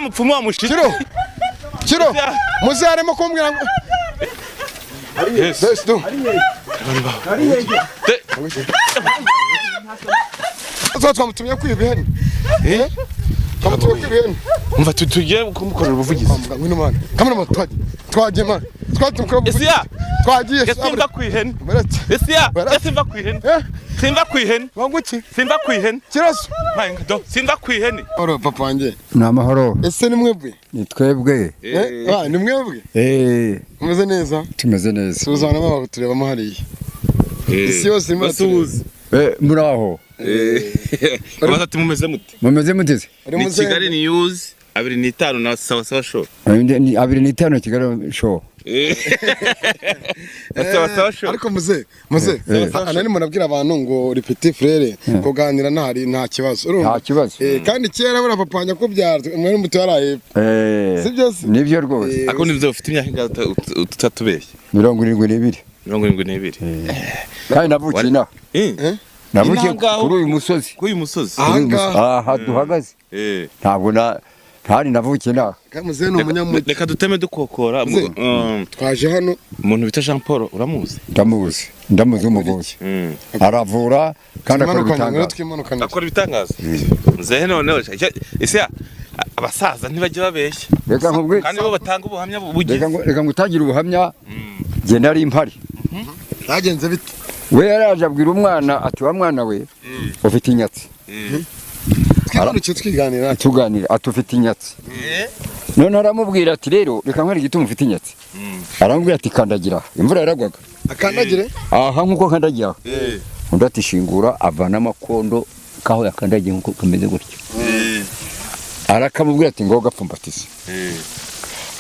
Mupfumu wa mushitsi. Kiro kiro, muze harimo kumbwira ngo Yes. Yes, do. Tuba twamutumye kwiba ihene. Eh? Twamutumye kwiba ihene. Umva, tugiye kumukorera ubuvugizi. Kwa ngwino mwana. Kamera mwana, twagiye. Twagiye mwana. Twagiye mukora ubuvugizi. Esiya. Twagiye. Simva ku ihene. Baretse. Esiya. Baretse. Simva ku ihene. Eh? Simva ku ihene. Wangu iki? Simva ku ihene. Kiroso. Mayi do. Simva ku ihene. Oro papa wanjye. Ni amahoro. Ese ni mwebwe? Ni twebwe. Eh? Ah, ni mwebwe? Eh, Mumeze neza? Tumeze neza. Suhuza na mama turebamo hariya. Isi yose irimo Basuhuza. Eh, muraho. Baza ati mumeze mute? Mumeze muteze? Uri Ni muzehe? Kigali News 25 na Sawa Sawa Show. Ni 25 Kigali Show. Na Sawa Sawa Show. Ariko muze, muze. Eh. Nari murabwira abantu ngo ripeti frere kuganira ntari nta kibazo. Urumva? Nta kibazo. Eh, kandi kera buriya papa wanjye akubyara mwari muto yaraye. Eh, Si byo se? Nibyo rwose. Ako nivyo ufite imyaka ingahe utatubeshye? 72. 72. Kandi navukiye inaha. Eh? Navukiye Inaha ngaho? kuri uyu musozi. Kuri uyu musozi. Ah. Kuri uyu musozi. Ahangaha. Aha duhagaze. Eh. Ntabwo na ntari navukiye inaha. Kandi muzehe ni umunyamujyi. Reka duteme dukokora. Muzehe. Twaje hano. Umuntu bita Jean Paul uramuzi? Ndamuzi. Ndamuzi w'umuvuzi. Aravura kandi akora Twimanukanye, ngwino ibitangaza. twimanukane. Akora ibitangaza. Muzehe noneho ese abasaza ntibajya babeshya. Reka nkubwire. Kandi bo batanga ubuhamya bugize. Reka ngutangire ubuhamya. Jye nari mpari. Byagenze bite? We yaraje abwira umwana ati wa mwana we ufite inyatsi. Twimanukiye twiganira. Tuganira ati ufite inyatsi. None aramubwira ati rero reka nkwereke igituma ufite inyatsi. Aramubwira ati kandagira aha. Imvura yaragwaga. Akandagire. Aha nkuko kandagira aha. Undi ati shingura avana amakondo kaho yakandagiye nkuko kameze gutyo. Arakamubwira ati ngo gapfumbatize.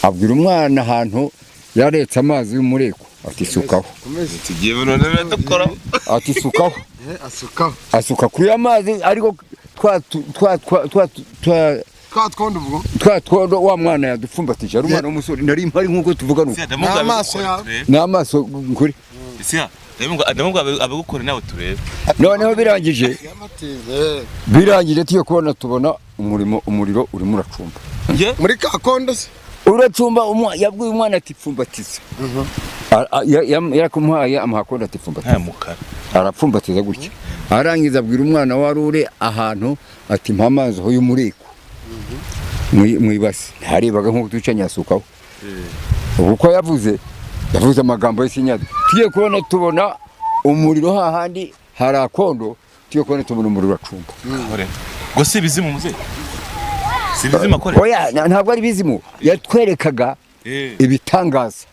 Abwira umwana ahantu yaretse amazi y'umureko ati sukaho. Komeze. Tugiye none dukora. Ati sukaho. Eh, asukaho. Asuka kuri ya mazi ariko twa twa twa twa twa Twa twondo ubwo. twa twondo wa mwana yadupfumbatije ari umwana w'umusore nari mpari nkuko tuvuga nuko. N'amaso yawe. N'amaso nkuri. Ese ndamubwira abigukore nawe turebe. Noneho birangije Yamatize. birangije tugiye kubona tubona umuriro urimo uracumba. Ye? Muri ka kondo se. Uracumba yabwiye umwana ati pfumbatiza. Yarakumuhaye amuha kondo ati pfumbatiza. Nta mukara. Arapfumbatiza gutya. Arangiza abwira umwana wa rure ahantu ati mpa amazi aho y'umureko. Mu ibasi. Ntarebaga nkuko twicanye asukaho. Ubu ko yavuze amagambo y'ikinyarwanda. Tugiye kubona tubona umuriro hahandi hari akondo, tugiye kubona tubona umuriro uracumba. Kore. Ngo si ibizimu muzehe? Si ibizimu akore? Oya, ntabwo ari ibizimu. Yatwerekaga ibitangaza.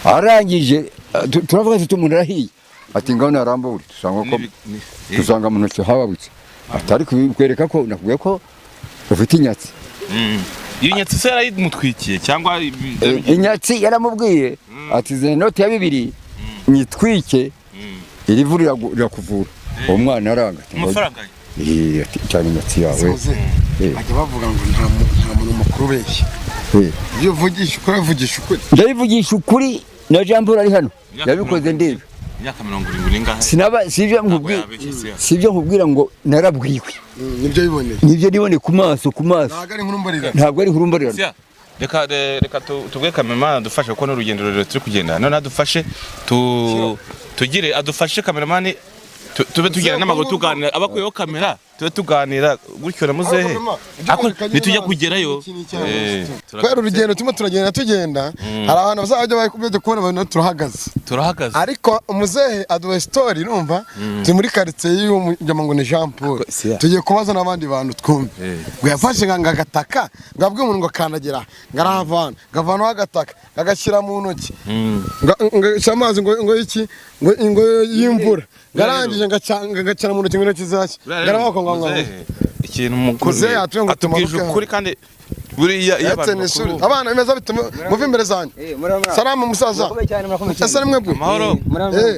Arangije turavuga tuti umuntu arahiye. Ati ngaho narambure dusanga ko dusanga mu ntoki hababutse. Ati ariko bikwereka ko nakubwiye ko ufite inyatsi. Iyo nyatsi se yarayimutwikiye cyangwa Inyatsi yaramubwiye ati zana inoti ya 2 nyitwike iri vu rirakuvura. Uwo mwana aranga ati ngo amafaranga ye? Eh, ati cyane inyatsi yawe. Muzehe. Bajya bavuga ngo nta muntu mukuru ubeshya. Iyo uvugisha ukuri avugisha ukuri. Ndabivugisha ukuri na Jean Paul ari hano. Yabikoze ndebe. Imyaka 70 n'ingahe? Sinaba sivyo nkubwira. yabeshye se. Sivyo nkubwira ngo narabwiwe. Nibyo biboneye. Nibyo nibone ku maso ku maso. Ntabwo ari inkuru mbarirano. Ntabwo ari inkuru mbarirano. Sia, reka reka tubwe kameramani adufashe kuko n'urugendo rurerure turi kugenda. None adufashe tugire adufashe kameramani tube tugenda n'amaguru tuganira abakuyeho kamera tube tuganira gutyo na muzehe. Ako nitujya kugerayo. Kubera urugendo turimo turagenda tugenda hari abantu bazajya bajya kubona abantu turahagaze. Turahagaze. Ariko umuzehe aduha story numva turi muri quartier y'uwo ngo ni Jean Paul. Tugiye kubaza n'abandi bantu twumve. Ngo yafashe ngo agataka ngo abwiye umuntu ngo akandagira ngo arahavana ngo avanaho agataka ngo agashyira mu ntoki ngo agashyira amazi ngo iki ngo y'imvura ngo arangije ngo agacana mu ntoki ngo intoki zashye ngo araboko ngo ngo ikintu mukuru Muzehe atuye ngo atubwije tumanuke ukuri kandi buriya iyo abantu bakuru abana bimeze bite muve imbere zanyu. Salamu musaza. Ese ni mwebwe? Amahoro.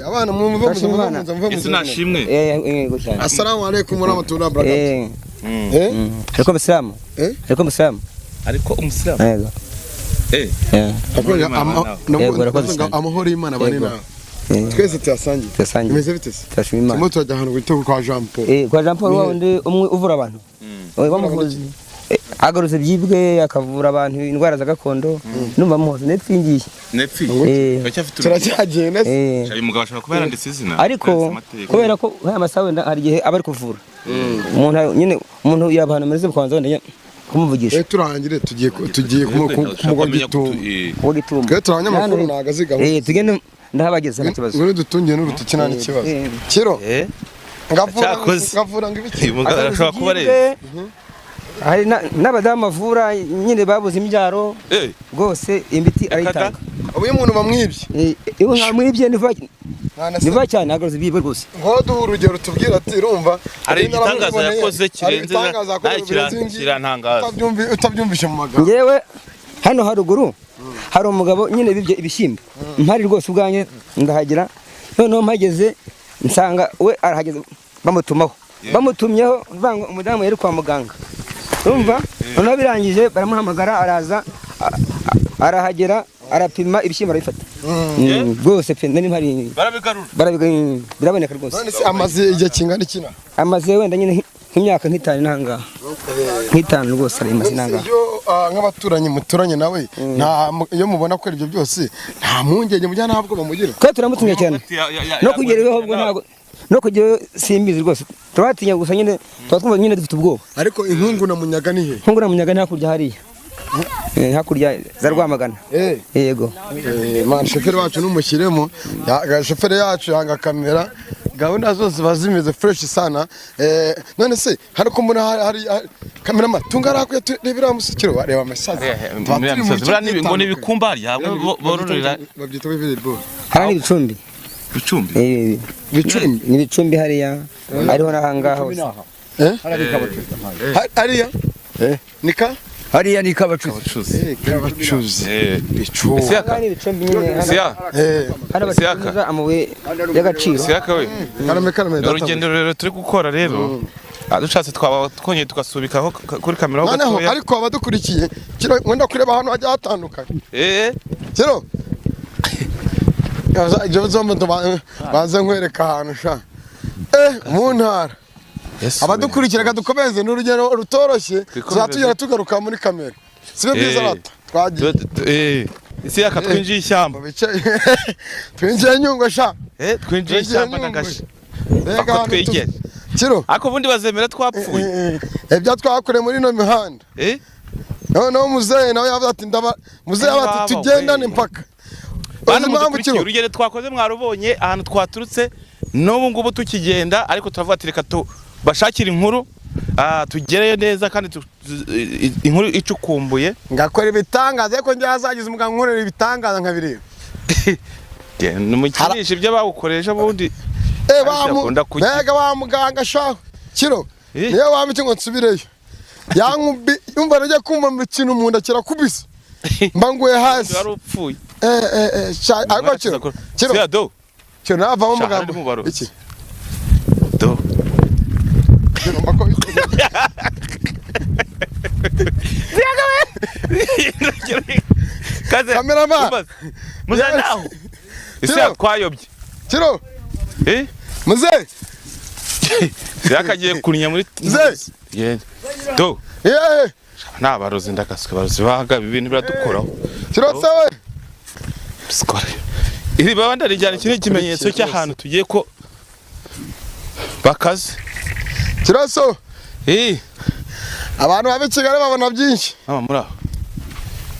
Abana muve muve. Yesu nashimwe. Assalamu alaikum warahmatullahi wabarakatuh. Ariko umusilamu? Ariko umusilamu? Ariko umusilamu? Yego. Amahoro y'Imana bane nawe. Twese tuyasangiye. Tuyasangiye. Bimeze bite se? Turashima Imana. Turimo turajya ahantu bita kwa Jean Paul. Kwa Jean Paul wa wundi umwe uvura abantu. Bamuvuzi. Agarutse byibwe, akavura abantu indwara za gakondo. Numva muhoze nepfingiye. Nepfi. Eh. Uracyafite urugendo. Turacyagenda se? Eh. Uyu mugabo ashobora kuba yaranditse izina. Ariko yanditse amateka. kubera ko nk'aya masaha wenda hari igihe aba ari kuvura umuntu nyine, umuntu yaba ahantu ameze kubanza wenda nyine kumuvugisha. Eh, turangire tugiye kumugwa gitumba. Kuko gitumba. Twe turi abanyamakuru, ntabwo azi gahunda. Eh, tugende ndahabageza nta kibazo. Ngwino dutungiye n'urutoki nta n'ikibazo. Eh. Kiro ngavura Cyakoze. ngavura ngo ibiki. Uyu mugabo arashobora kuba ari Byibwe, hari n'abadamu bavura nyine babuze imbyaro. Rwose imiti arayitanga. Ubu iyo umuntu bamwibye Eh, iyo nkamwibye ni vuba, nta na ni vuba cyane agarutse byibwe rwose. Ngo duhe urugero tubwire ati urumva Hari igitangaza yakoze hari kirenze ibitangaza yakoze nawe birenze ibi ngibi. kirantangaza. Utabyumvishe mu magambo. Ngewe hano haruguru hari umugabo nyine bibye ibishyimbo, mpari rwose ubwanjye ndahagera, noneho mpageze nsanga we arahageze, bamutumaho, bamutumyeho mvuga ngo umudamu yari kwa muganga, urumva? Noneho birangije baramuhamagara, araza, arahagera, arapima ibishyimbo, arabifata. Rwose pe, nari mpari. Barabigarura. Biraboneka rwose. None se amaze igihe kingana iki na? Amaze wenda nyine nk'imyaka nk'itanu n'ahangaha, nk'itanu rwose arayimaze n'ahangaha. Iyo nk'abaturanyi muturanye nawe nta iyo mubona ko ibyo byose nta mpungenge mujya ntabwo bamugira? Twe turamutinya cyane. No kugera iwe ahubwo ntabwo, no kugera iwe simbizi rwose, turabatinya gusa nyine, tuba twumva nyine dufite ubwoba. Ariko inkungu na munyaga ni he? Nkungura munyaga ni hakurya hariya. Eh, hakurya za Rwamagana. Yego. Man, shoferi wacu numushyiremo shoferi yacu yanga kamera, gahunda zose ziba zimeze fresh sana. None se hano ko mbona hari kamera tunga arakwiye turebera musukiro reba amasazi. Tuba turi mu bice Buriya ngo ni bitandukanye. ibikumba harya hamwe bororera. Babyita volleyball. Hariya ni ibicumbi. Bicumbi. Eh, Bicumbi. ni ibicumbi hariya, hariho n'ahangaha hose. Eh, hariya nika Hariya ni kabacuzi. Abacuzi. Kabacuzi. Bicumbi. Isiyaka. Ahangaha ni ibicumbi nyine hano. Isiyaka. Hano Isiyaka. bacuruza amabuye y'agaciro. Isiyaka we. Karame karame data. Urugendo rero turi gukora rero, dushatse twaba twongeye tugasubikaho kuri kamera ho Noneho gatoya. ariko abadukurikiye kiro wenda kureba ahantu hajya hatandukanye. Kiro ibyo zombi banze nkwereka ahantu sha mu ntara. Abadukurikira dukomeze, ni urugendo rutoroshye. Twikomereze. Tuzatugera tugaruka muri kamera, sibe byiza. Rata twagiye. Isiyaka, twinjiye ishyamba. Mu bice twinjiye Nyungwe sha. Twinjiye ishyamba n'agashi. Mbega Ako ahantu twigeze. Kiro Ariko ubundi bazemera twapfuye. Ibyo twakoreye muri ino mihanda. Noneho muzehe nawe yavuze ati ndaba muzehe Eh, ati baba, tugendane we. mpaka. Bana Uzi impamvu mudukurikiye, Kiro? urugendo twakoze mwarubonye ahantu twaturutse, n'ubu ngubu tukigenda, ariko turavuga ati reka tubashakire inkuru, tugereyo neza kandi inkuru icukumbuye. Ngakora ibitangaza, ariko njye hazagize umuganga unkorera ibitangaza nkabireba. Numukinisha ibyo bawukoresha ubundi. Eh, wa mu- Akunda kurya. mbega wa muganga sha Kiro. Niyo wampa ngo nsubireyo yankubi, yumva najya kumva mu kintu mu nda kirakubise, mba nguye hasi. Wari upfuye. Sha ariko Kiro, Kiro. Siya do. Kiro navamo Sha, muganga hari n'umubarozi. iki Do. Kiro mba ko Kaze. Cameraman. Muzanaho. Isiya twayobye. Kiro. Muzehe. Yakagiye kunnya muri Muzehe. Yenda. Do. Yeee. Nabarozi ndakasuka barozi baga ibintu biradukoraho. Kiro se we. Skore. Iri baba ndarijyana, iki ni ikimenyetso cy'ahantu tugiye ko bakaze. Kiro so. Abantu baba i Kigali babona byinshi. Mama muri aho.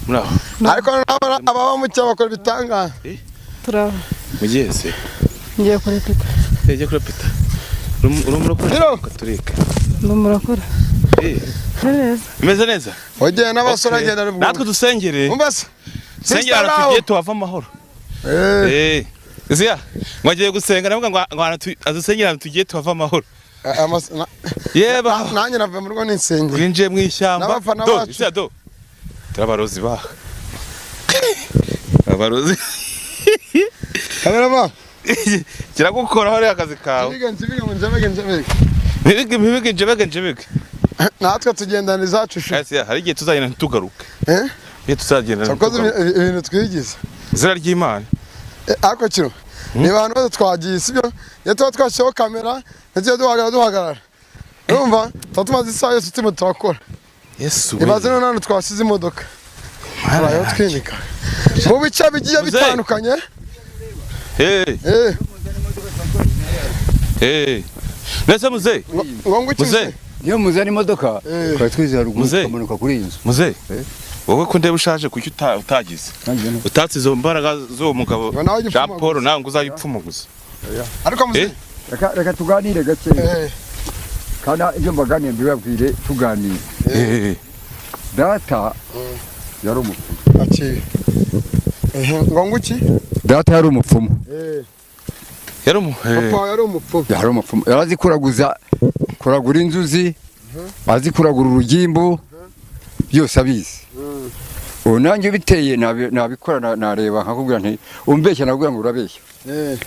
Muri aho. Ariko ababa mu cyaro bakora ibitangaza. Turaba. Mugiye se. Ngiye kurepeta. Ngiye kurepeta. Uri murakora Kiro. Katolika. Ndi murakora. Neza. Imeze neza. Wagiye n'abasore Okay. agenda ruguru. Natwe dusengere. Umva se. Dusengere ahantu tugiye tuhava amahoro. Ziya, ngo agiye gusenga navuga ngo ahantu adusengere ahantu tugiye tuhava amahoro. Yeba. Nanjye navuye mu rugo n'insengero. Twinjiye mu ishyamba. N'abafana Do, bacu. Ziya do. Turabarozi baha. Abarozi. Kamerama. Kiragukoraho rero akazi kawe. Njebege njebege ngo njebege njebege. Mpibige mpibige njebege njebege. Natwe tugendana izacu shu. Ese hari igihe tuzagenda ntitugaruke. Igihe tuzagenda Twakoze ntitugaruke. ibintu twigize. Izina ry'Imana. Ariko Kiro, ni abantu bose twagiye sibyo? Iyo tuba twashyizeho kamera ntitujye duhagarara. Urumva? Tuba tumaze isaha yose turimo turakora. Yesu we. Ibaze none hano twasize imodoka turayo twinika mu bice bigiye Muzehe. bitandukanye. Eh, Eh, eh. Nese muze. Ngo ngo iki? Muzehe. Niyo muzana imodoka Eh. twari twize haruguru Muzehe. tukamanuka kuri iyi nzu. Muze. Wowe ko ndeba ushaje, kuki utagize? Nanjye Utatse izo mbaraga z'uwo mugabo Ngo nawe ujye Jean upfuma Paul gusa. nawe ngo uzayipfumuguza. Ariko muzehe Eh? Reka tuganire gake eh, kandi ibyo mbaganiye mbibabwire tuganire. Eh. Data yari umupfumu. Akira. Ehe, ngo ngo iki? Data yari umupfumu. Eh, Yari umu papa yari umupfumu. Yari umupfumu, yari azi kuraguza, kuragura inzuzi, azi kuragura urugimbu, byose abizi. Ubu nanjye ubiteye nabikora, nareba nkakubwira nti umbeshya, nakubwira ngo urabeshya. Eh,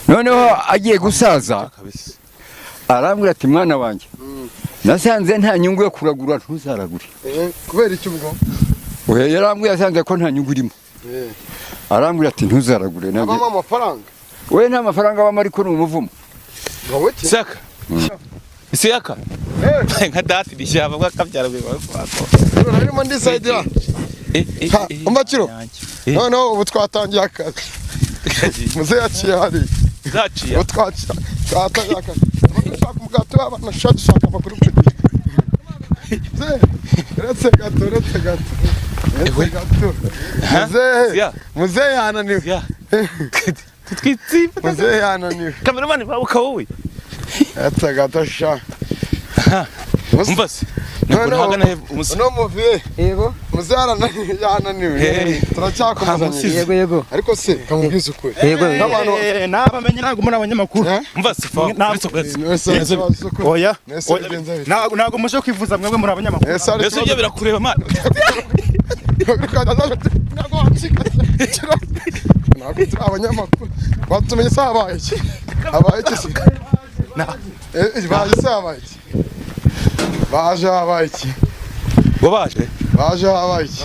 Noneho agiye gusaza kabisa. arambwira ati: "Mwana wanjye, nasanze nta nyungu yo kuragura, ntuzaragure." Eh, kubera iki ubwo? Oya, yarambwiye asanze ko nta nyungu irimo. Eh, Arambwira ati: "Ntuzaragure." Nanjye abamo amafaranga. We nta mafaranga abamo, ariko ni umuvumo. Ngo iki? Isiyaka. Isiyaka. Eh, Nka dati nishyamba bwakabyara bwe. Narimo ndisayidira. Ha, umva kiro. Noneho ubu twatangiye akazi. Muzehe yaciye hariya. Zaciye. Ubu twatangiye akazi. Tuba dushaka umugati w'abana sha, dushaka amakuru ku gihe. Muzehe, uretse gato, uretse gato. Uretse Ewe. gato. Muzehe, Siya. muzehe yananiwe. Ya. Tutwitsimba. Muzehe yananiwe. Kameramani babuka wowe. Uretse gato sha. Umva se. Ntabwo ntagana he umusa. Uno muviye. Yego. Muzehe arananiwe, yananiwe. Hey. Turacyakomezanya. Amusize. Yego. Ariko se kamubwize ukuri. Yego. N'abantu Nabamenye, ntabwo muri abanyamakuru. Eh? Umva se fa. Uretse Mwese uretse. ikibazo ko- Oya. Mwese Oya. bigenze bite? Ntabwo muje kwivuza, mwebwe muri abanyamakuru. Mwese hari Mbese ibyo ikibazo. birakureba man. Ntabwo wacika. Ntabwo turi abanyamakuru. Batumenye se habaye iki? Habaye iki se? Eh, baje se habaye iki? Baje habaye iki? Wabaje. Baje habaye iki?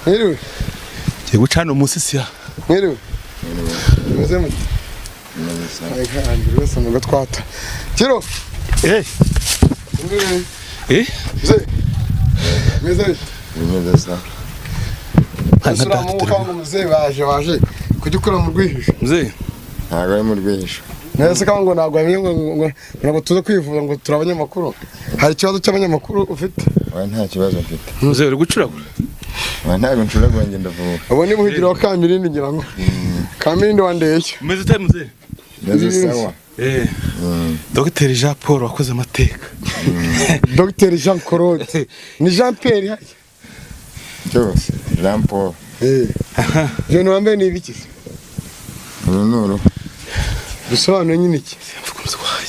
Mwiriwe, Ngiye gucana umunsi siya. mwiriwe. Meze mute? Ay, wese ngo twata. Kiro. Eh. Mwiriwe. Eh? Mze. Meze bite? Bimeze sawa. Nka Ese uriya muhungu data. ngo muzehe baje baje kujya ukora mu rwihisho. Mzee. Ntabwo ari mu rwihisho. Nese kandi ngo ntabwo bamenye ngo ntabwo tuza kwivuza ngo turi abanyamakuru. Hari ikibazo cy'abanyamakuru ufite? Oya, nta kibazo mfite. Mzee uri gucuragura. Oya, ntabwo ncuragura, njye ndavura. Ubu ni buhigiro wa Kamirindi ngira ngo. Kamirindi wa Ndeshyo. Umeze ute mzee? Meze sawa. Eh. Dr Jean Paul wakoze amateka. Dr Jean Claude. Ni Jean Pierre. Byose Jean Paul. Eh. Jean wambaye ni ibiki se? Uru ni uruhu. Bisobanuye nyine iki? Mvuga umutwaye.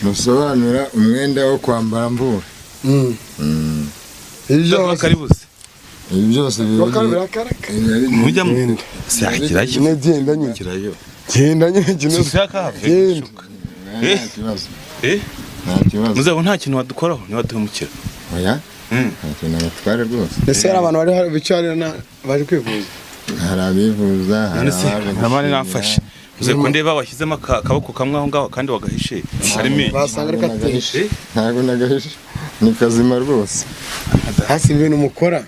Rusobanura umwenda wo kwambara mvura. Ibi byose. Karibuze. Ibi byose biba Bakara birakaraka. Mujya mu Sakirayo. Nyine genda nyine. Kirayo. Genda nyine genda. Sisaka. Genda. Nta kibazo. Eh? Nta kibazo. Mzee nta kintu wadukoraho ntiwaduhemukira. Oya, nta kintu abatwara rwose. Ese hari abantu bari hari bicarira na baje kwivuza? Hari abivuza, hari None se abaje ntamani gushimira. namfashe. Mzee ko ndeba washyizemo akaboko kamwe aho ngaho kandi wagahishe. Harimo iki? Basanga reka Ntabwo nagahishe. Eh? Ntabwo nagahishe, ni kazima rwose. Hasi ibintu mukora.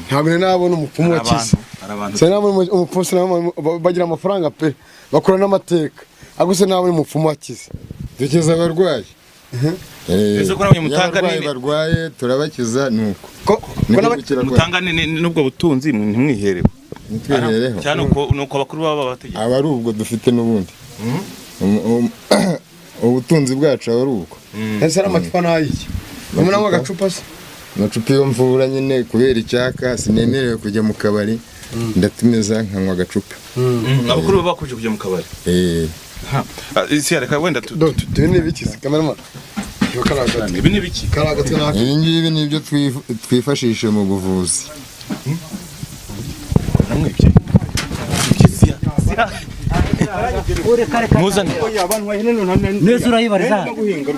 Ntabwo nari nabona umupfumu Hari wakize. abantu, hari abantu. Sinabona umupfumu, sinabona bagira amafaranga pe. Bakora n'amateka. Ariko sinabona umupfumu wakize. Dukiza abarwayi. Eh, Ese ko nabonye iyo mutanga abarwayi nini? barwaye turabakiza, nuko Ko ko niko n'aba- gukira kwacu. Mutanga n'ubwo butunzi ntimwiherewe. Ntitwiherereho. Cyane uko abakuru baba babategeka. Aba ari ubwo dufite n'ubundi. Ubutunzi bwacu aba ari ubwo. Ese ari amacupa n'ayiki? Umuntu agacupa se? Amacupa iyo mvura nyine kubera icyaka sinemerewe kujya mu kabari, ndatumiza nkanywa agacupa. Abakuru baba bakuje kujya mu kabari. Eh, Isi reka wenda Do, ibi ni ibiki se? Cameraman. Yo karagatwe. Ibi ni biki? Karagatwe naka. Ibi ngibi ni ibyo twifashisha mu buvuzi. Namwibye. Siya. Siya. Muzane. Neza urayibariza.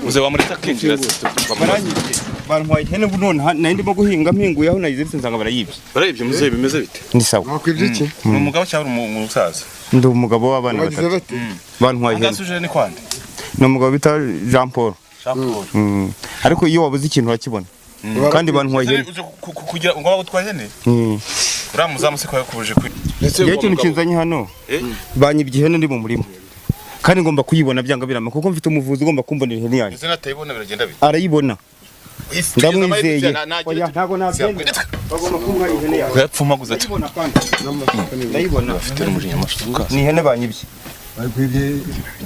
Muze wamuretse akinjira. Bantwaye ihene ubu none nari ndimo guhinga, mpinguye aho nayiziritse nsanga barayibye. Barayibye muze, bimeze bite? Ni sawa. Wakwibye iki? Ni umugabo cyangwa umusaza? Ndi umugabo w'abana Bagize batatu. bate? Bantwaye ihene. Angasuje ni kwande. Ni umugabo bita Jean Paul. Ariko iyo wabuze ikintu urakibona. Kandi bantwaye ihene. Uje kugira ngo bagutwaye ihene? Uriya muzamu se ko yakubuje kwi Iyo ikintu kinzanye hano banyibye ihene ndi mu murima. Kandi ngomba kuyibona byanga birama kuko mfite umuvuzi ugomba kumbonera ihene yanjye. Ese natayibona biragenda bite? Arayibona. Ndamwizeye. Oya ntago nabyemera. Bagomba kumpa ihene yanjye. Kuyapfumaguza Ndayibona kandi. Ndayibona. Afite n'umujinya amashuka. Ni ihene banyibye.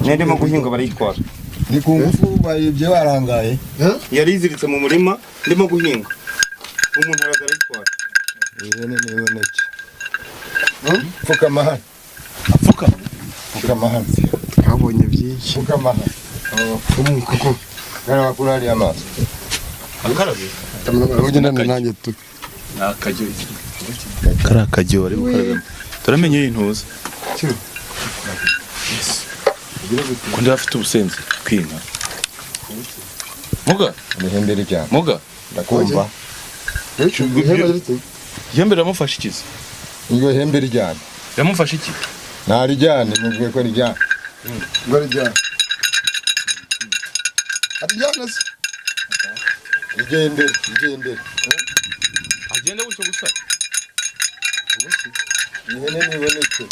Nari ndimo guhinga barayitwara. Ni ku ngufu bayibye barangaye. Yari iziritse mu murima ndimo guhinga. Umuntu araza arayitwara. Ihene niboneke. Pfukama hano. Pfuka. Pfukama hano. Twabonye byinshi. Pfukama hano. Kuko Karaba kuri ariya maso. Akarabe. ugendana nanjye tu. Nakajyo. Kari akajyo bari gukarabemo. Turamenye iyi ntuza. Kundi afite ubusenzi kwinka. Muga, Ihembe ryana. muga. Ndakumva. Ihembe riramufasha iki se? Iryo hembe ryana. Riramufasha iki? Ntarijyane mubwiye ko rijyana. Ngo rijyane. Arijyane se. Rigende, rigende. Agenda gutyo gusa. Ihene niboneke.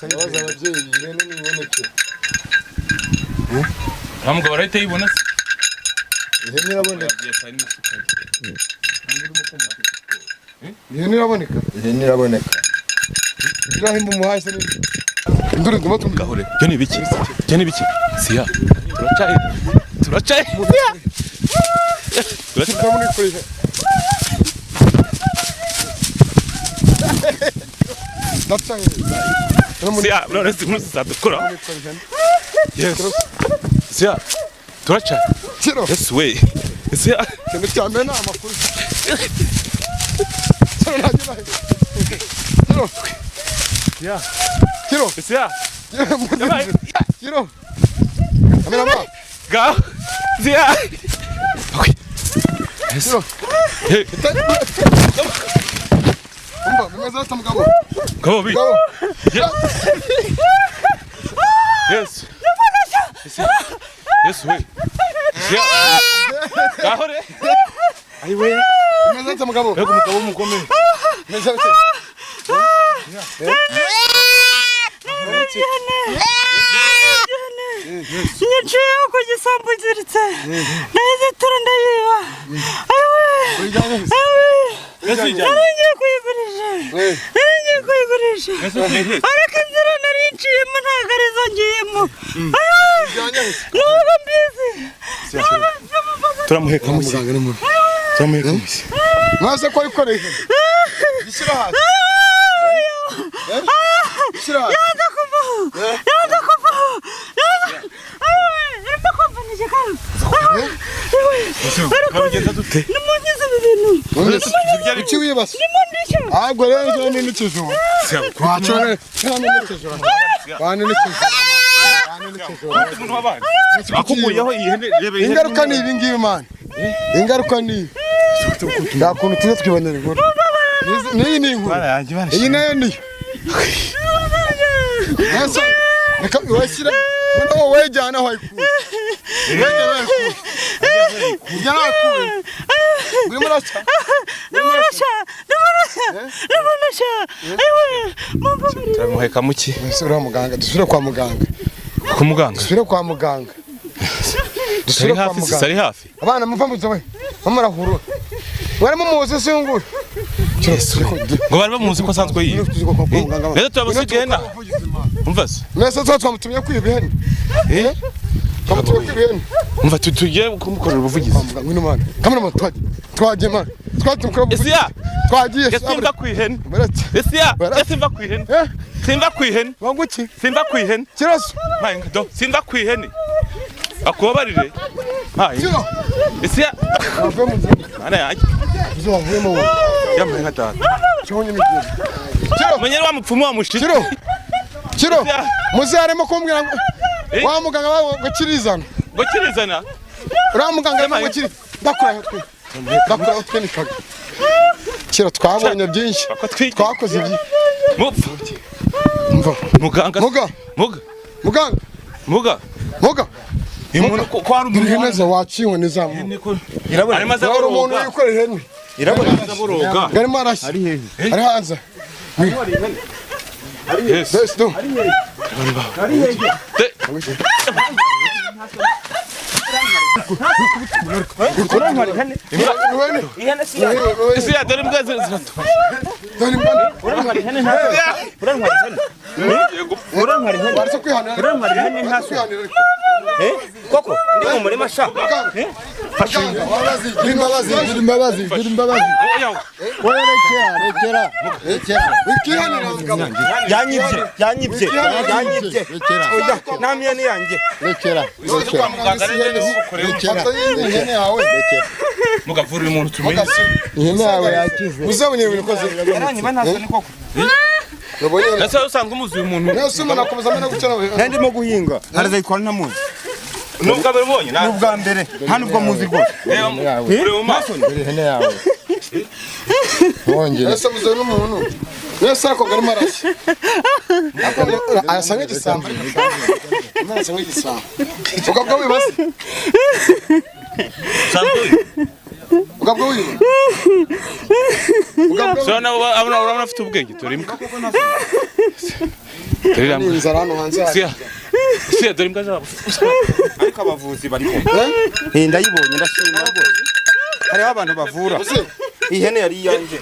Ndabaza ababyeyi ihene niboneke. Nta mugabo arahita yibona se. Ihene iraboneka. Ihene iraboneka. Ihene iraboneka. Irahimba umuhaye se nini. Induru ndimo tumva. Gahure. Byo ni ibiki? Byo ni ibiki? Siya. Turacaye. Turacaye. Siya. Turacaye. Turamukoresha. Ndacaye. Siya, none si musi sadukura. Yes. Siya. Turacaye. Kiro. Yes we. Siya. Ikintu cya mbere ni amakuru. Kiro ntajya Kiro. Siya. Kiro. Siya. Kiro. Kamerama. Ga. Siya. Okay. Kiro. Hey. Umva, bimeze bite mugabo? Gabo bi. Mugabo. Yes. Yes we. Siya. Gahore. Ayiwe. Bimeze bite mugabo? Mbega umugabo w'umugome. Bimeze bite? Niciye ku gisambu nziritse nahise tura ndayiba. Uyijyanye se? Nari ngiye kuyigurisha. Nari ngiye kuyigurisha. Ariko inzira nari nciyemo ntabwo arizo ngiyemo. Ntabwo mbizi. Turamuheka mushya. Muganga ni mubi. Turamuheka mushya. Mwase ko wikoreye ihene. Gishyira hasi. Gishyira hasi. Yanze kuvaho. Yanze kuvaho. Yanze. Ayiwe, irimo kumva igikara. Turabigenza dute? Nimunkize ibi bintu. Kuki wibase? Nimundishe. Ahubwo rero ejo ni n'ikijura. Wacura ejo ni n'ikijura. Wani n'ikijura. Wani n'ikijura. Akukuyeho iyi hene reba iyi hene. Ingaruka ni ibi ngibi man. Ingaruka ni ibi. Nta kuntu tujya twibonera inkuru. N'iyi ni inkuru. Iyi nayo niyo. Nese reka washyira noneho wejyana aho ayikuye. Wejyana aho ayikuye. Ujyana aho ayikuye. Urimo urashya. Nimurasha. Nimurasha. Nimurasha. Ayiwe, mumbabarire. Turamuheka muki? Dusubire kwa muganga. Dusubire kwa muganga. Ku muganga. Dusubire kwa muganga. Sari Dusubire kwa hafi, muganga. sari hafi. Abana muva muze we. Murahurura. Mwari mumuzi se nguyu. Ngo bari bamuzi ko asanzwe yiba. Rero turabasigaye na. Umva se. Mwese tuba twamutumye kwiba ihene. Eh? Twamutumye kwiba ihene. Umva tugiye kumukorera ubuvugizi. Kwa muganga ngwino mwana. Kamera twagiye. Twagiye mwana. Twagiye mukora ubuvugizi. Esiya. Twagiye. Simva ku ihene. Baretse. Esiya. Baretse. Simva ku ihene. Eh? Simva ku ihene. Wanguki. Simva ku ihene. Kiroso. Mpaye do. Simva ku ihene. Akubabarire. Mpaye. Kiro. Esiya. Wavuye mu nzira. Mana yanjye. Uzi wavuyemo wowe. Yambaye nka data. Cyonye n'igenda. Kiro. Menyera wa mupfumu wa mushitsi. Kiro. Kiro. Esiya. Muze harimo kumbwira ngo Eh? wa muganga wawe ngo kirizana. Ngo kirizana. Uriya muganga arimo ngo kiri. Ndakuraho twe. Ndakuraho twe nikaga. Kiro twabonye byinshi. Ko twige. Twakoze byinshi. Mupfu. Mva. Muganga. Muga. Muga. Muganga. Muga. Muga. Umuntu ko hari Dore umuntu ihene ze waciwe n'izamu. Irabona. Arimo aza Hari umuntu aboroga. wikorera ihene. Irabona. Aza aboroga. Arimo arashya. Ari hanze. Yes. Yes, do. Urantwara ihene. Ihene. Ihene si yanjye. Ese ya dore imbwa ziratu. Dore imbwa. Urantwara ihene nta. Urantwara ihene. Urantwara ihene. Baretse kwihanira. Urantwara ihene nta Baretse kwihanira. Eh? Koko ndi mu murima sha. Muganga. Muganga. Gira imbabazi, gira imbabazi, gira imbabazi. Oya rekera, rekera, rekera. Wikihanira mugabo. Yanyibye, yanyibye, yanyibye. Rekera, Oya, nta miyeni yanjye. rekera, rekera. Kwa muganga rero Rekera. Fata ihene yawe. mugavura uyu muntu tumenye. Ihene yawe yakize. Uzabonye ibintu ukoze. Yaranyiba nta soni koko. Ubonye. Ese usanzwe umuzi uyu muntu. Nese umuntu akomeza amena gutya nawe. Nari ndimo guhinga. Harazayitwara ntamuzi. Nubwo mbere ubonye Ni ubwa mbere. Nta nubwo muzi rwose. Ihene yawe. Ureba mu maso. Dore ihene yawe. Wongere. Nese muze n'umuntu. Nese ariko arimo arashya. Arasa nk'igisambo. Arasa nk'igisambo. Ugabwa wibaze. Usanzwe uyu. Ugabwa wiba. Ugabwa So nabo urabona afite ubwenge dore imbwa. Dore iriya mbwa. inzara hano hanze hari. Siya. Siya dore imbwa zabo. Ariko abavuzi bariho. Eh, ndayibonye ndashima rwose. Hariho abantu bavura. Ihene yari iyanjye.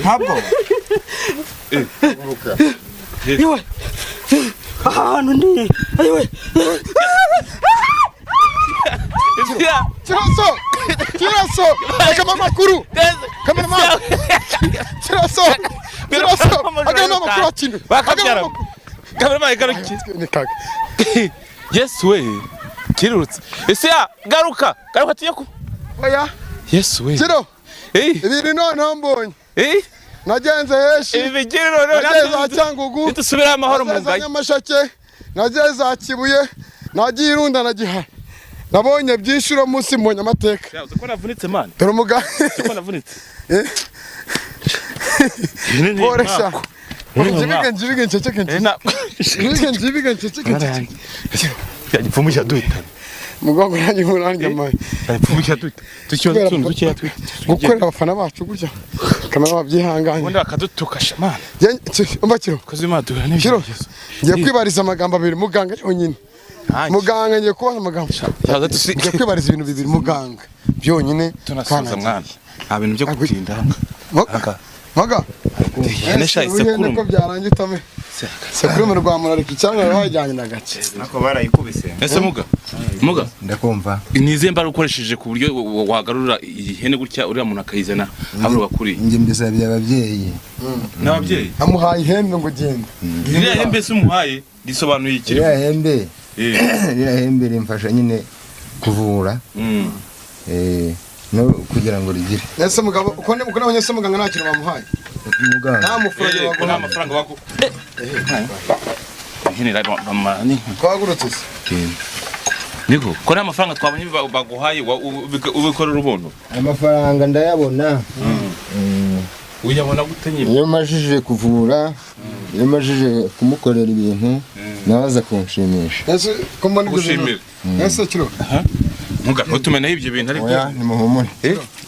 Ntabwo. Yewe. Aha hantu ndi. Ayiwe. Siya. Kiraso! Kiraso! Reka amakuru! Cameraman! Kiraso! Kiraso! Agana amakuru akinu! Bakabyara. Cameraman garuki. Ni kaga. Yes we. Kirurutse. Ese ya garuka. Garuka tuye ku. Oya! Yes we. Kiro! Eh. Ibintu noneho mbonye. Eh. Nagenze heshi. Ibi bigiri noneho. Nagiye za Cyangugu. Nitusubira amahoro mu Nagiye za ngayi. Nyamasheke. Nagiye za Kibuye. Nagiye Irunda na Gihara. Nabonye byinshi uno munsi mbonye amateka. Uzi ko navunitse man. Dore umugabo. Uzi ko navunitse. Eh. Pore Poresha. Njibige njibige nceceke njibige njibige nceceke nceceke. Gipfumu cyaduhitana. Mugongo nanjye nkuranjye amaye. Gipfumu cyaduhitana. Tukibaza utuntu dukeya twite. Gukorera abafana bacu gutya. Kamera babyihanganye. Ubundi bakadutuka shamana. Umva kiro. Kozi Imana duhura Kiro. n'ibigeragezo. Ngiye kwibariza amagambo abiri muganga yonyine. Muganga ngiye kubaza amagambo. Yaza tusi. Ngiye kwibariza ibintu bibiri muganga byonyine. Tunasoza mwana. Nta bintu byo kutinda. Muga. Muga. Ihene sha Ihene ko isekurume. byarangiye utame. Sekurume rwa murarika icyanga wajyanye na gake. Nako barayikubise. Ese muga. Muga. Ndakumva. Ni izihe mbaraga ukoresheje ku buryo wagarura iyi hene gutya uriya muntu akayizana habura bakuriye? Njye mbisabye ababyeyi. N'ababyeyi. Amuhaye ihembe ngo genda. Iriya hembe se umuhaye risobanuye iki? Ririya hembe, Eh. ririya hembe rimfasha nyine kuvura. Mm. No kugira ngo rigire. Ese mugabo uko ni uko nabonye se muganga nta kintu bamuhaye. Muganga. Nta mufaranga Eh, ko nta baguhaye. mafaranga bagu. Ihene bamara ni. Twahagurutse se. Niko, ko nta mafaranga twabonye baguhaye ubikorera ubuntu. Amafaranga ndayabona. Uyabona gute nyine? Iyo majije kuvura, iyo majije kumukorera ibintu, nawe aza kunshimisha. Ese ko mbona ibyo bintu. Gushimira. Ese kiro. Muga ntutumeneho ibyo bintu ariko. Oya, nimuhumure.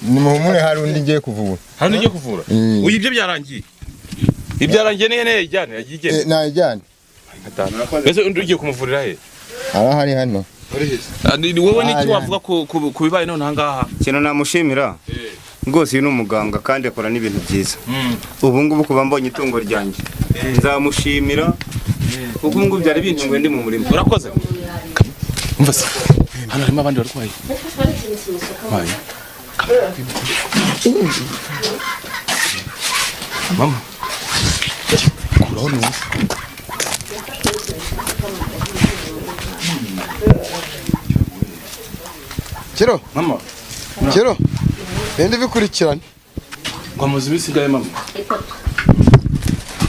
Nimuhumure hari undi ngiye kuvura. Hari n'ugiye kuvura. Uyu ibyo byarangiye. Ibyarangiye n'ihene yayijyane yagiye igenda. Nayijyane. Ese undi ugiye kumuvurira he? Arahari hano. Ni wowe n'iki wavuga ku bibaye none aha ngaha? Ikintu namushimira rwose uyu ni umuganga kandi akora n'ibintu byiza. Ubu ngubu kuva mbonye itungo ryanjye nzamushimira kuko ubu ngubu byari bintunguye ndi mu murima. Urakoze. Umva se. Hano harimo abandi barwayi. Bayi. Mama. Kuraho neza. Kiro. Mama. Kiro. Ninde bikurikirane. Ngo amazu iminsi ingahe mama?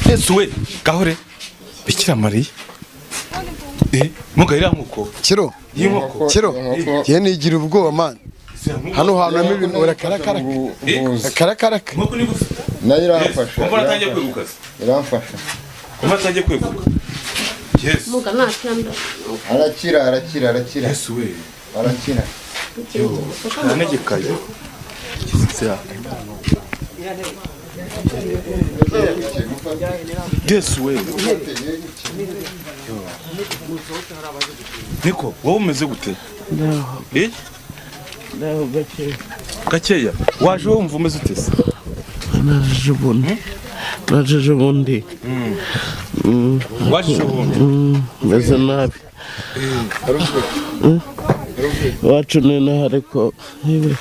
Yesu we, gahore. Bikira Mariya. Muga iriya nkoko. Kiro. Y'inkoko. Kiro. Ngiye nigira ubwoba man. Hano hantu harimo ibintu urakarakara. Akarakaraka. Inkoko ni gufi. Nayo iramfasha. Kumva atangiye kweguka se. Iramfasha. Kumva atangiye kweguka. Yes. Muga nakira Arakira, arakira, arakira. Yesu we. Arakira. Aranegekaye. Yesu we. Niko, wowe umeze gute? Eh? Ndaho gakeya. Gakeya. Waje wumva umeze ute se? Naje ubundi. Naje ubundi. Waje ubundi. Meze nabi. Iwacu ni inaha ariko yewe.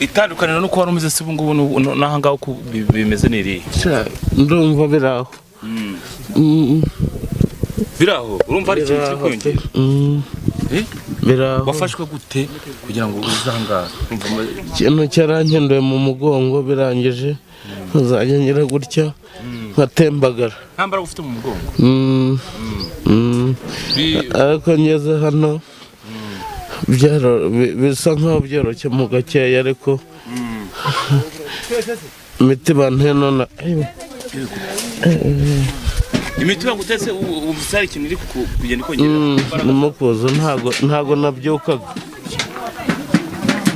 Itandukaniro nuko wari umeze se ubu ngubu n'aha ngaha uko bimeze ni irihe? Sha, ndumva biraho. Biraho, urumva hari ikintu kiri kwiyongera? Biraho. Wafashwe gute kugira ngo uze aha ngaha? Ikintu cyarankenduye mu mugongo birangije nkazajya ngira gutya nkatembagara. Nta mbaraga ufite mu mugongo? Ariko ngeze hano bisa nkaho byoroshye mu gakeya ariko imiti banteye none. Imiti bagutese wumva hari ikintu iri kugenda ikongera? Ndimo kuza ntago nabyukaga.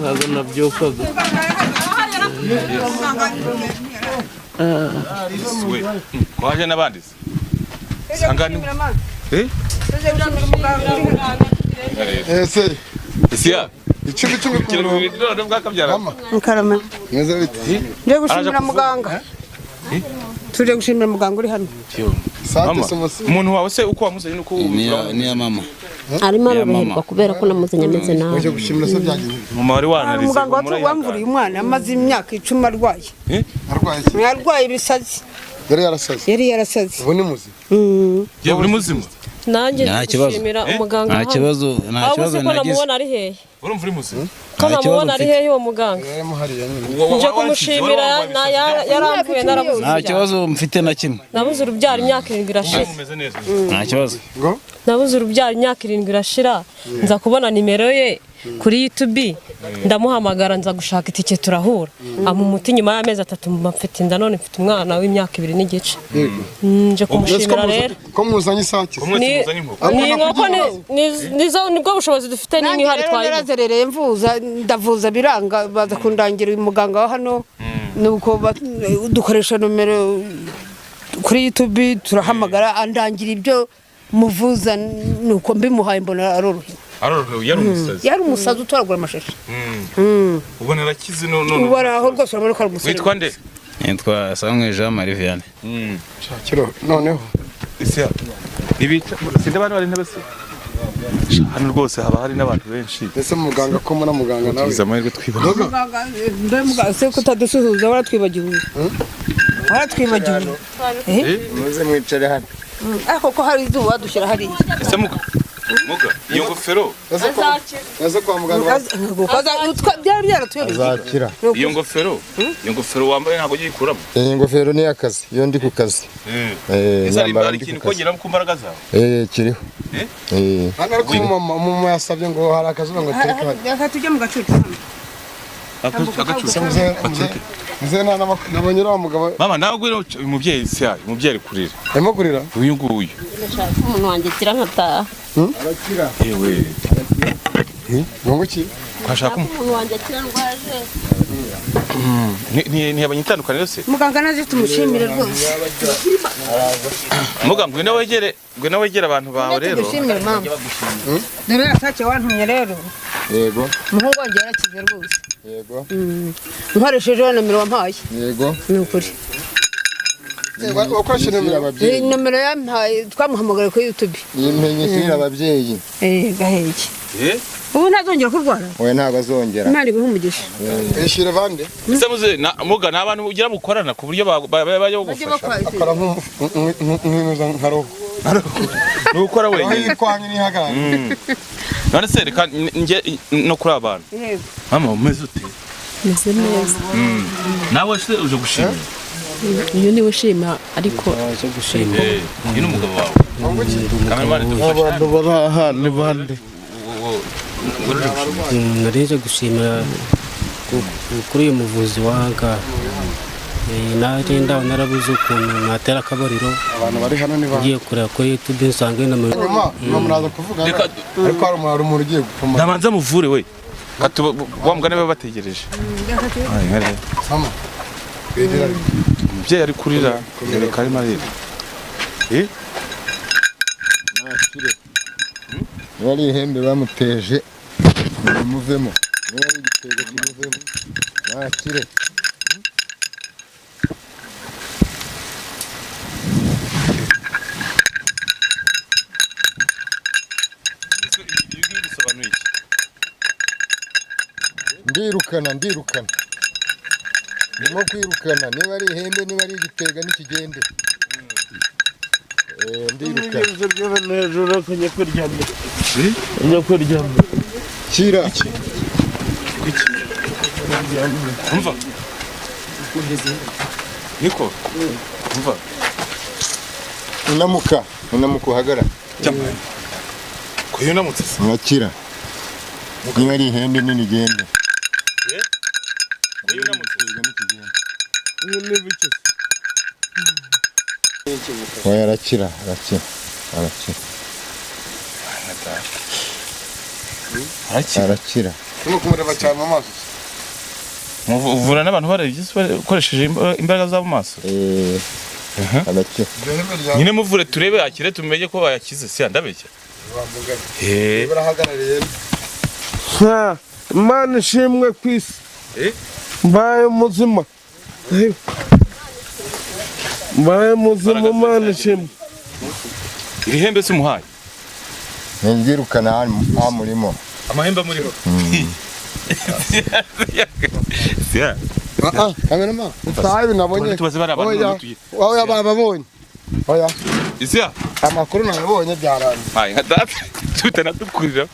Ntago nabyukaga. Kwaje n'abandi se? Sanga ni Eh? Ese Isiya. Icumi cumi ku murongo. None bwakabyara. Nkarama. Meze bite? Nje gushimira muganga. Tuje gushimira muganga uri hano. Mama, umuntu wawe se uko wamuzanye nuko ni ya mama. Arimo aroroherwa kubera ko namuzanye ameze nabi. Uje gushimira se byagenze. Mama wari wanarize. Muganga wamvuriye umwana amaze imyaka 10 arwaye. Arwaye iki? Arwaye ibisazi. Yari yarasaze. Yari yarasaze. Ubu ni muzima. Yewe uri muzima? Nanjye Nta kibazo. gushimira umuganga. Nta kibazo, nta kibazo nagize. nagize. Namubona ari hehe? Urumva uri muzima? Ko namubona ari hehe uwo muganga? Nje kumushimira yaramvuye narabuze. Nta kibazo mfite na kimwe. Nabuze urubyaro imyaka 7 irashira. Nta kibazo. Nabuze urubyaro imyaka 7 irashira. Nza kubona nimero ye kuri YouTube ndamuhamagara nza gushaka itike turahura. Ampa umuti nyuma y'amezi 3 mfite inda none mfite umwana w'imyaka 2.5. Nje kumushimira rero. Ko muzanye isake? Ni inkoko nizo nibwo bushobozi dufite n'inka ihari twaye. Narazerereye mvuza ndavuza biranga baza kundangira uyu muganga wa hano nuko dukoresha nomero kuri YouTube turahamagara andangira ibyo muvuza nuko mbimuhaye mbona arorohewe. Arorohewe yari umusazi. Yari umusazi utoragura amashashi. Ubwo narakize none. Ubu araho rwose urabona ko ari umusore. Witwa nde? Nitwa Samuel Jean Marie Vianney. Shakiro noneho. Isiya. Nibica sinde abantu bari intebe se. Hano rwose haba hari n'abantu benshi. Ese muganga ko muna muganga nawe. Tugize amahirwe twibona. Muganga mbe muganga se kutadusuhuza waratwibagiwe. Waratwibagiwe. Muze mwicare hano. Ariko ko hari izuba dushyira hariya. Ese muga muga iyo ngofero Ese kwa muganga byari byaratuyobeye. Azakira. Iyo ngofero iyo ngofero wambaye ntabwo ugiyikuramo. Iyi ngofero ni akazi iyo ndi ku kazi. Ese hari ikintu kongera ku mbaraga zawe? Kiriho. Hano ariko umumama yasabye ngo hari akazuba ngo tereke hano. Reka tujye mu gacucu. Agacucu. Muze nabonye uriya mugabo. Mama nawe ngwino umubyeyi se yayo umubyeyi ari kurira. Arimo kurira? Uyu nguyu. Umuntu wanjye kira nkataha. Arakira. Yewe. Ngo iki? Kwashaka umuntu wanjye kira ndwaje. Ntiyabonye itandukaniro se? Muganga naje tumushimire rwose. Muga ngwino wegere ngwino wegere abantu bawe rero. Tumushimire mama. Dore yasake wantumye rero. Yego. Umuhungu wanjye yarakize rwose. Yego. Nkoresheje nomero wampaye. Yego. Ni ukuri. Wakoresheje nomero? Nomero yampaye twamuhamagaye kuri YouTube. Yimenyesha ababyeyi. Gahenge. Ubu ntazongera kurwara? Oya ntabwo azongera. Imana iguhe umugisha. Ishyire bande. Ese muze muga ni abantu ugira mukorana ku buryo bajya bagufasha. Akora nk'intuza nka roho. Ni ukora wenyine. Yikwanye n'ihagarara. None se reka njye no kuri abantu. Mama umeze ute? Meze neza. Nawe se uje gushima? Uyu niwe ushima ariko uje gushima. Uyu ni umugabo wawe. Abantu bari aha ni bande? Nari nje gushimira kuri uyu muvuzi w'ahangaha. Naje ndaho narabuze ukuntu natera akabariro. Abantu bari hano ni ngiye kureba kuri YouTube nsanga ino Nyuma nyuma muraza kuvugana, ariko hari umuntu ugiye gupfuma. Ndabanza muvure we. Katuba wa mugani baba bategereje. Sama. Begera. Umubyeyi ari kurira, reka arimo arira. Nakire. Niba ari ihembe bamuteje muvemo, niba ari igitego kimuvemo, nakire. Ndirukana, ndirukana, ndimo kwirukana. Niba ari ihembe, niba ari igitega, nikigende. Ndirukana. Kira. Umva. Niko. Umva. Unamuka, unamuka uhagara. Kuyo unamutse se. Urakira. Niba ari ihembe nini gende. Kuyo unamutse. Oya, arakira, arakira, arakira. Arakira. Turimo kumureba cyane mu maso. Uvura n'abantu barebye ukoresheje imbaraga zabo mu maso. Arakira. Nyine muvure turebe akire tumenye ko yakize, si ndabeshya. Barahagarariye. Imana ishimwe ku isi. Mbaye muzima. Mbaye muzima, Imana ishimwe. Iri hembe si umuhaye. Ntibyirukana amurimo. Amahembe amurimo. Kamerama, utahabi nabonye. Oya, oya bababonye. Oya. Isia. Amakuru nabonye byaranze. Ay, data tutanadukurira.